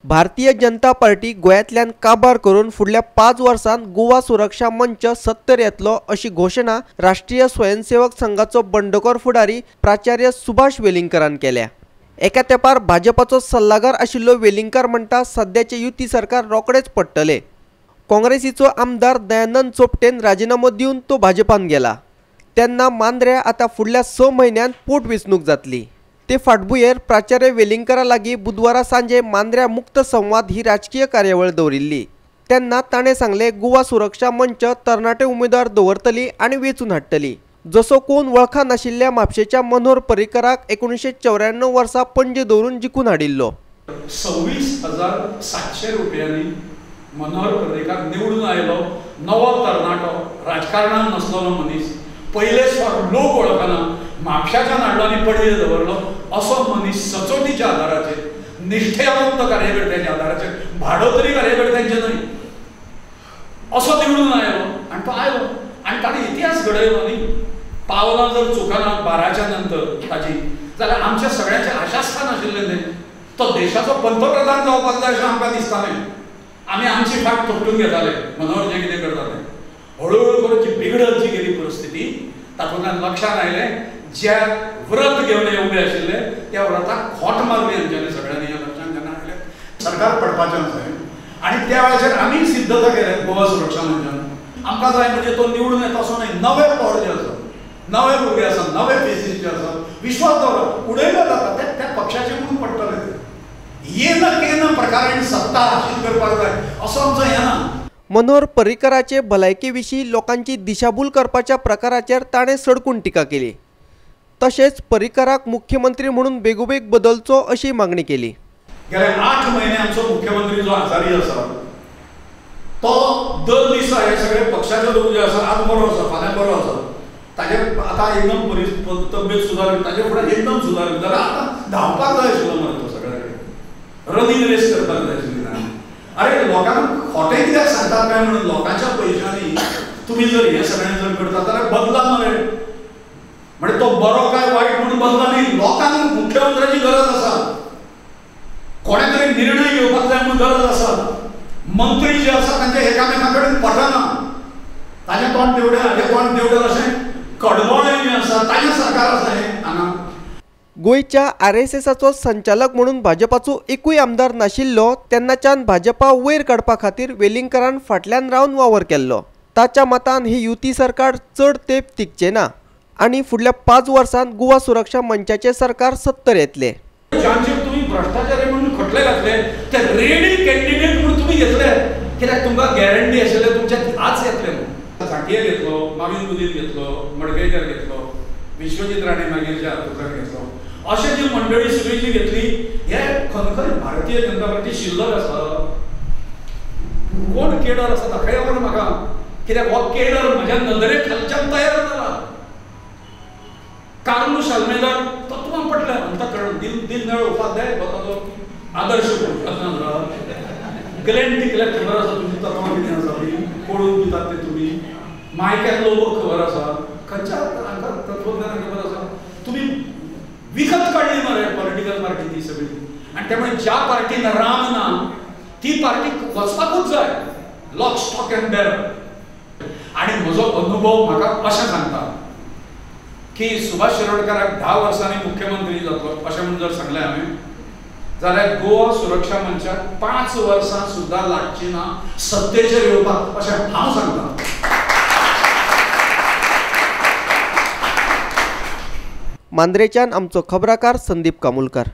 Bharatiya Janata party गोंयांतल्यान काबार करून फुडल्या 5 वर्सांत गोवा सुरक्षा मंच सत्तेर येतलो अशी घोशणा राष्ट्रीय स्वयंसेवक संघाचो बंडखोर फुडारी प्राचार्य सुभाष वेलिंगकरान केल्या। एका तेंपार भाजपाचो सल्लागार आशिल्लो वेलिंगकर म्हणटा सद्याचे युती सरकार रोखडेच पडटले। काँग्रेसीचो आमदार दयानंद सोपटेन राजीनामो दिवन तो भाजपान गेला तेन्ना मांद्र्या आतां फुडल्या 6 म्हयन्यांत पोटवेंचणूक जातली। ते फाटभुंयेर प्राचार्य वेलिंगकरा लागीं बुधवारा सांजे मांद्र्या मुक्त संवाद ही राजकीय कार्यावळ दवरिल्ली तेन्ना ताणें सांगलें गोवा सुरक्षा मंच तरणाटे उमेदवार दवरतली आनी वेंचून हाडटली। जसो कोण वळखा नाशिल्ल्या म्हापशेच्या मनोहर पर्रीकराक 1994 वर्सा पणजे दवरून जिखून हाडिल्लो। 26,700 रुपयांनी मनोहर पर्रीकार निवडून आयलो। नवो तरणाटो, राजकारणान नासलेलो मनीस, पयलेच फावट लोक वळखना, म्हापशाच्यान हाडलो आनी पणजे दवरलो असो मनीस सचोटीच्या आदाराचेर, निश्ठेवंत कार्यकर्त्यांच्या आदाराचेर, भाडोत्री कार्यकर्त्यांचे न्हय, असो निवडून आयलो आनी तो आयलो आनी ताणें इतिहास घडयलो न्ही। पावलां जर चुकना 12च्या नंतर ताजी जाल्यार आमच्या सगळ्यांचें आशास्थान आशिल्लें तें, तो देशाचो पंतप्रधान जावपाक जाय अशें आमकां दिसतालें। आमी आमची फाट थोपटून घेताले मनोहर जें कितें करता तें। हळूहळू करून जी बिगडत जी गेली परिस्थिती तातूंतल्यान लक्षांत आयलें जे व्रत घेवन हे उबे आशिल्ले त्या व्रताक खोट मारली आमच्यांनी सगळ्यांनी, हें लक्षांत जेन्ना आयलें सरकार पडपाचें आसा आनी त्या वेळाचेर आमी सिद्धता केलें गोवा सुरक्षा मंचान आमकां जाय म्हणजे तो निवडून येता असो न्हय, नवे पोर जे आसा, नवे भुरगे आसा, नवे फेसीस जे आसा, विश्वास दवरा उडयले जाता ते त्या पक्षाचे म्हणून पडटले ते येन केन प्रकारान सत्ता हासील करपाक जाय असो आमचो हें ना। मनोहर पर्रीकराचे भलायके विशीं लोकांची दिशाभूल करपाच्या प्रकाराचेर ताणें सडकून टिका केली। तशेंच पर्रीकराक मुख्यमंत्री म्हणून बेगोबेग बदलचो अशी मागणी केली। गेले 8 महिने आमचो मुख्यमंत्री जो आजारी आसा तो दर दिसा हे सगळे पक्षाचे लोक जे आसा आज बरो आसा फाल्यां बरो आसा, ताजे आतां एकदम तब्येत सुदारली, ताजे फुडें एकदम सुदारली जाल्यार आतां धांवपाक जाय आशिल्लो मरे तो, सगळ्या कडेन रनिंग रेस करपाक जाय आशिल्ली ताणें। अरे लोकांक खोटें कित्याक सांगतात काय म्हणून लोकांच्या पयशांनी तुमी जर हें सगळें जर करता जाल्यार बदला मरे, म्हणजे तो बरो काय वायट म्हणून बदला न्ही, लोकांक मुख्यमंत्र्याची गरज आसा, कोणें तरी निर्णय घेवपाक जाय म्हणून गरज आसा। मंत्री जे आसा तांचे एकामेकां कडेन पटना, ताजें तोंड तेवडें हाजें तोंड तेवडें अशें कडबोळें जें आसा ताजें सरकार आसा हें हांगा। गोंयच्या आरएसएसाचो संचालक म्हणून भाजपाचो एकूय आमदार नाशिल्लो तेन्नाच्यान भाजपा वयर काडपा खातीर वेलिंगकरान फाटल्यान रावन वावर केल्लो। ताच्या मतान ही युती सरकार चड तेंप तिगचें ना आनी फुडल्या 5 वर्सांत गोवा सुरक्षा मंचाचें सरकार सत्तेर येतलें। ज्यांचे तुमी भ्रष्टाचारी म्हणून खटले घातले ते रेडी कॅन्डिडेट म्हणून तुमी घेतले कित्याक तुमकां गॅरंटी आशिल्ले तुमच्या आज येतले म्हणून। झांटिये घेतलो, माविन गुदीन घेतलो, मडकयकर घेतलो, विश्वजीत राणे मागीर जे हातूंतल्यान घेतलो, अशें जी मंडळी सगळी जी घेतली हे खंय भारतीय जनता पार्टी शिल्लक आसा। कोण केडर आसा दाखय खबर म्हाका, कित्याक हो केडर म्हज्या नदरे खालच्यान तयार जाला। कार्लूस आल्मेदा तत्वां पडलें अंतकरण, दीनदयाळ उपाध्याय हो ताजो आदर्श ग्लेन टिकल्याक खबर आसा तुमची तत्वां कितें आसा ती कोडून दितात ते तुमी, मायकल लोबोक खबर आसा, खंयच्या हांकां तत्वज्ञानाक खबर आसा। तुमी विकत काडली मरे पॉलिटिकल पार्टी ती सगळी, आनी त्यामुळे ज्या पार्टीन राम ना ती पार्टी वचपाकूच जाय, लॉक स्टॉक अँड बॅरल। आनी म्हजो अनुभव म्हाका अशें सांगता की सुभाष शिरोडकराक 10 वर्सांनी मुख्यमंत्री जातलो अशें म्हणून जर सांगलें हांवें जाल्यार गोवा सुरक्षा मंचाक 5 वर्सां सुद्दां लागची ना सत्तेचेर येवपाक अशें हांव सांगता। मांद्रेच्यान आमचो खबराकार संदीप कामुलकर।